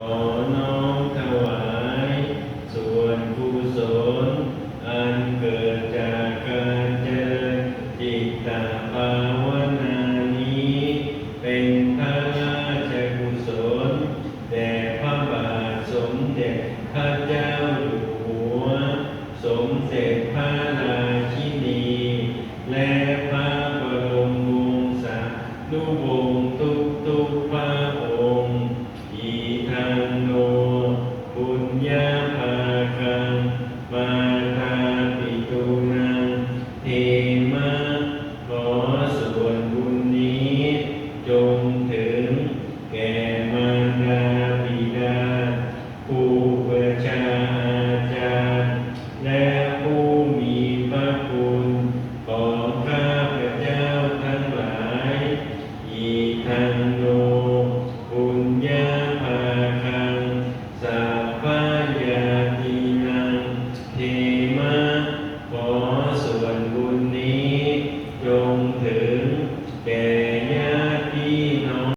ຂໍນ້ອມຖວາຍສ່ວນກຸສົນ ອັນເກີດຈາກການຈະເລີນຈິດຕະພາວະນານີ້ ເປັນພະລາຊະກຸສົນ ແດ່ພະບາດສົມເດັດພະເຈົ້າຢູ່ຫົວ, ສົມເດັດພະລາຊິນີ ແລະ ພະບະລົມວົງສານຸວົງທຸກໆພະອົງ. ອິທັງໂນ ປຸນຍະພາຄັງ ມາທາປິຕຸນັງ ເທມະ ຂໍສ່ວນບຸນນີ້ ຈົ່ງເຖິງແກ່ມານດາບິດາ ຄູບາອາຈານ ແລະ ຜູ້ມີພະຄຸນຂອງຂ້າພະເຈົ້າທັງຫຼາຍ. ອິທັງໂນ ປຸນຍະພາຄັງ ສັບພະຍາຕິນັງ ເທມະ ຂໍສ່ວນບຸນນີ້ ຈົ່ງເຖິງແກ່